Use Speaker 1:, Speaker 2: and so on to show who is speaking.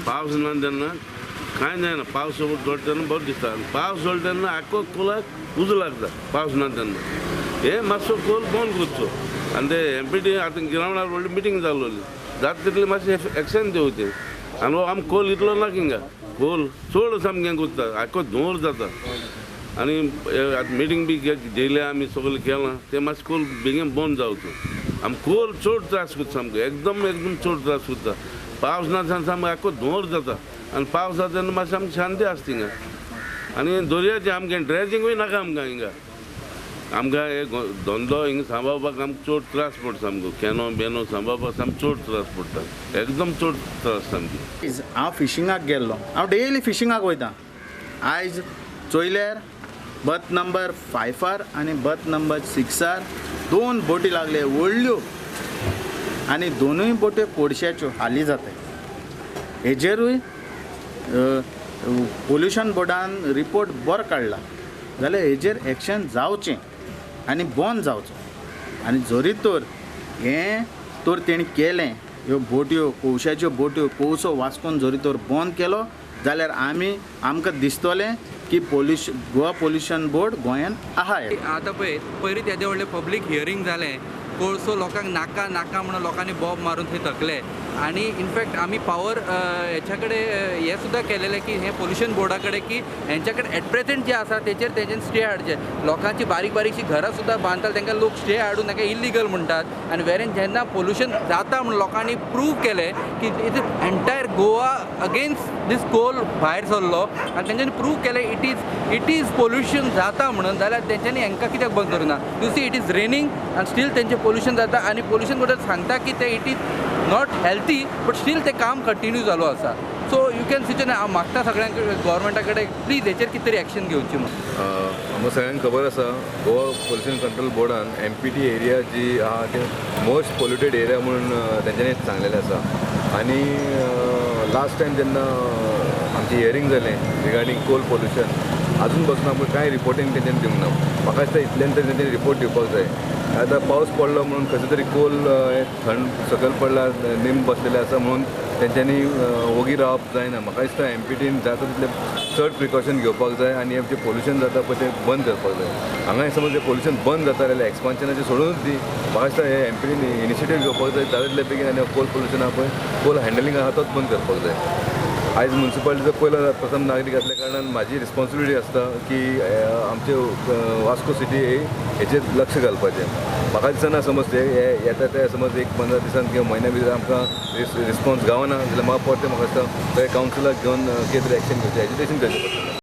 Speaker 1: पावस ना तेन्ना कांय जायना, पावस जोडटा तेन्ना बरो दिसता, पावस जोडटा तेन्ना आख्खो कोलाक उजो लागता पावस ना तेन्ना। हे मातसो कोल बंद करचो आनी ते एम पी टी आतां ग्रावंडार व्हडली मिटींग जाल्ली जाता तितली मातशें एक्शन दिवचें। आनी आम कोल इतलो ना हिंगा, कोल चड सामकें करता, आख्खो धुंवर जाता। आनी आतां मिटींग बी घेयल्या आमी सगळें केलां, तें मातशें कोल बेगीन बंद जावचो। आम कोल चड त्रास करता सामको, एकदम एकदम चड त्रास करता। पावस ना सामको आख्खो धुंवर जाता आनी पावस जाता तेन्ना मातशें आमकां शांती आसता हिंगा। आनी दर्याचें आमकां ड्रेजिंगूय नाका आमकां हिंगा, आमकां हे धंदो हिंगा सांबाळपाक आमकां चड त्रास पडटा सामको, केनो बेनो सांबाळपाक सामको चड त्रास पडटा, एकदम चड त्रास सामके।
Speaker 2: हांव फिशिंगाक गेल्लो, हांव डेली फिशिंगाक वयता। आयज चोयल्यार बर्थ नंबर 5 आनी बर्थ नंबर 6 दोन बोटी लागले व्हडल्यो आनी दोनूय बोट्यो कोळश्याच्यो हाली जाता। हेजेरूय पोल्युशन बोर्डान रिपोर्ट बरो काडला जाल्यार हेजेर एक्शन जावचें आनी बंद जावचो। आनी जरी तर हें तर तेणी केलें, ह्यो बोट्यो कोळश्याच्यो बोट्यो कोळसो वास्कोन जरी तर बंद केलो जाल्यार आमी आमकां दिसतलें की पोल्युशन गोवा पोल्युशन बोर्ड गोंयान आहा।
Speaker 3: आतां पळय पयलीं तेदें व्हडलें पब्लीक हियरींग जालें, कोळसो लोकांक नाका नाका म्हणून लोकांनी बॉब मारून थंय थकले। आनी इनफॅक्ट आमी पावर हेच्या कडेन हें सुद्दां केलेलें की हें पोल्युशन बोर्डा कडेन की हेंच्या कडेन एट प्रेझेंट जें आसा तेचेर तेंच्यानी स्टे हाडचें। लोकांची बारीक बारीकशी घरां सुद्दां बांदतात तांकां लोक स्टे हाडून तांकां इल्लिगल म्हणटात। आनी वेरेन जेन्ना पोल्युशन जाता म्हूण लोकांनी प्रूव केलें की it is entire Goa against this coal भायर सरलो आनी तेंच्यांनी प्रूव केलें it is pollution जाता म्हणून, जाल्यार तेंच्यांनी हांकां कित्याक बंद करूं ना? You see it is raining आनी स्टील तेंचें पोल्युशन जाता आनी पोल्युशन बोर्डान सांगता की ते it is not healthy but still ते काम कंटिन्यू चालू आसा। सो you can see, हांव मागता सगळ्यांक गोवोरमेंटा कडेन प्लीज हेचेर कितें तरी एक्शन घेवची म्हणून।
Speaker 4: आमकां सगळ्यांक खबर आसा गोवा पोल्युशन कंट्रोल बोर्डान एम पी टी एरिया जी आहा ती मोस्ट पोल्युटेड एरिया म्हणून तेंच्यांनी सांगलेलें आसा। आनी लास्ट टायम जेन्ना आमचें हियरींग जालें रिगार्डींग कोल पोल्युशन, आजून पासून आमकां कांय रिपोर्टींग तेंच्यांनी दिवंक ना। म्हाका दिसता इतल्यान तरी तेंच्यांनी रिपोर्ट दिवपाक जाय। आतां पावस पडलो म्हणून खंयचो तरी कोल थंड सकयल पडला, नेम बसलेले आसा म्हणून तेंच्यांनी वोगी रावप जायना। म्हाका दिसता एम पी टीन जाता तितलें चड प्रिकॉशन घेवपाक जाय आनी हें जें पोल्युशन जाता पळय तें बंद करपाक जाय। हांगा समज जें पोल्युशन बंद जाता जाल्यार एक्सपान्शनाचें सोडूनच दी, म्हाका दिसता हे एम पी टीन इनिशिएटीव घेवपाक जाय जाता तितले बेगीन आनी कोल पोल्युशन आहा पळय, कोल हँडलिंग आहा तोच बंद करपाक जाय। आयज मुन्सिपालिटीचो पयलो प्रथम नागरीक आसल्या कारणान म्हाजी रिस्पॉन्सिबिलिटी आसता की आमचे वास्को सिटी हेचेर लक्ष घालपाचें। म्हाका दिसना समज हे येता ते समज एक 15 दिसान किंवा म्हयन्या भितर आमकां रिस्पॉन्स गावना जाल्यार म्हाका परतें म्हाका दिसता थंय कावन्सिलाक घेवन कितें तरी एक्शन घेवचें, एज्युटेशन करचें पडटलें।